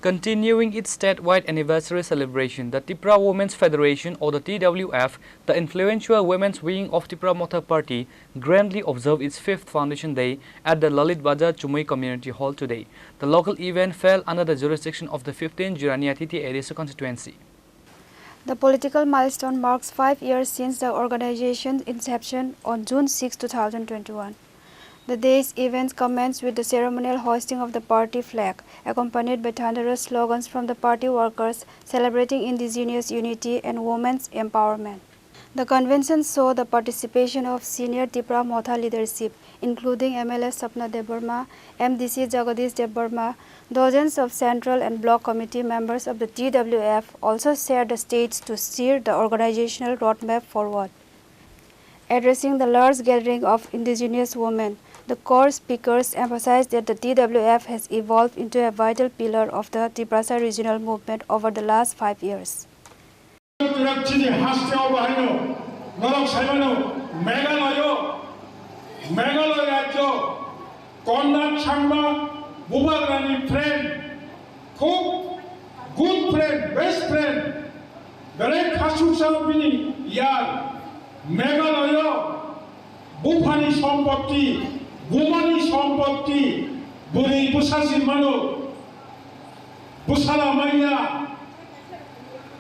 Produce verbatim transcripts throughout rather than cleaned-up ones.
Continuing its statewide anniversary celebration, the Tipra Women's Federation, or the T W F, the influential women's wing of Tipra Motha Party, grandly observed its fifth foundation day at the Lalit Bazar Chumui Community Hall today. The local event fell under the jurisdiction of the fifteenth Jirania T T A D C constituency. The political milestone marks five years since the organization's inception on June sixth, two thousand twenty-one. The day's events commenced with the ceremonial hoisting of the party flag, accompanied by thunderous slogans from the party workers celebrating indigenous unity and women's empowerment. The convention saw the participation of senior Tipra Motha leadership, including M L A Sapna Debbarma, M D C Jagadish Debbarma, dozens of central and block committee members of the T W F also shared the stage to share the organizational roadmap forward. Addressing the large gathering of indigenous women, the core speakers emphasized that the T W F has evolved into a vital pillar of the Tiprasa regional movement over the last five years. Chini haste o bahai no, norok sai mano, Meghalaya, Meghalaya rajyo, Conrad Sangma, Bubagrani friend, khub good friend, best friend, belai khasuksa bini yar, Meghalaya, buphani sompotti, bumani sompotti, bwrwi bwsa si mano, bwsala manya,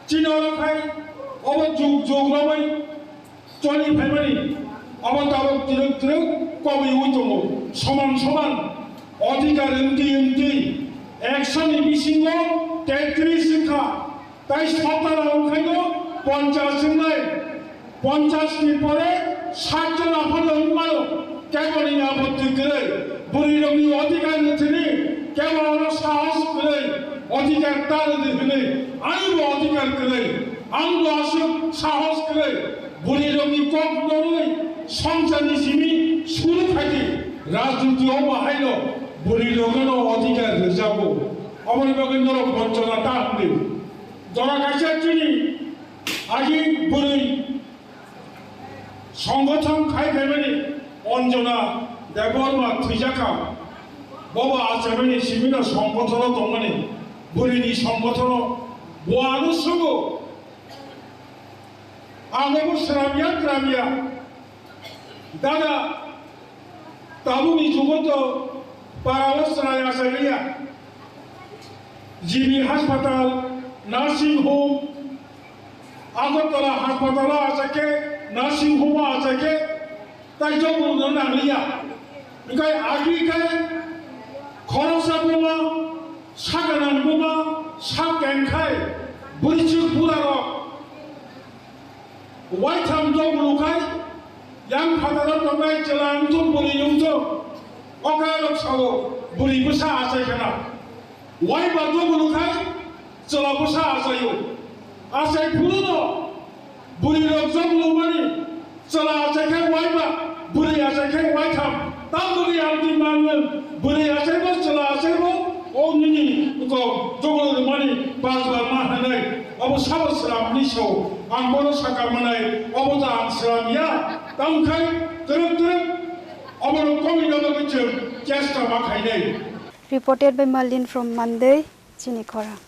chini oro khai, obo jug jug romwi, Choli phaimani abo tabuk twrwk twrwk kobwi wi tongo. Soman soman odhikar wngtwi wngtwi ekshoni bisingo tetris wngkha. Tai sotara wngkhaino ponchas wngnai. Ponchas ni pore sat jon aphano wngmano. Keboni apotti kwrwi. Bwrwirokni odhikar ni thani kebo oro sahos kwrwi. Odhikar ta rwdi hwnwi. Ani bo odhikar kwrwi. Ang bo aswk sahos kwrwi. Bwrwirokni kok norwi songcharni simi suru khaidi, rajniti o bahaino bwrwirokno odhikar rwjago. Oboni bagwi norok bonchona ta hwnwi. Jora kaisa chini agi bwrwi songgothon khai phaimani Anjana Debbarma thwijakha. Bobo achaimani simino songgothon o tongmani, bwrwini songgothon o bo ano sugo. Ang obo swnamya, kramya. Dada, tabukni jugo to para o chwrai achai liya. G B hospital, nursing home, Agartala hospital o achai khe, nursing home o achai khe, Tai jobor no nangliya. Hinkhe agi khe khoroksa buma, saganang buma, sak keng khai, bwrwichwk burarok waitham jobor khai, yang phataro tongnai chwla wngthok, bwrwi wngthok, o kailairok sao bwrwi bwsa achai khna. Waiba jobor khai chwla bwsa achaio. Achai phuru no bwrwi rok jobor mani chwla achai khe waiba, bwrwi achai khe waitham. Tamoni amtwi mangwng bwrwi achaibo chwla achaibo o nini kok jobor rwmani bajba ma hwnwi. Obo sabo sramni sao. Ang bono saka manai, obo ta ang sramya. Tamkhai twrwk twrwk obono komina bagwi chwng chesta ma khainai. Reported by Malin from Mandai, Chini Khorang.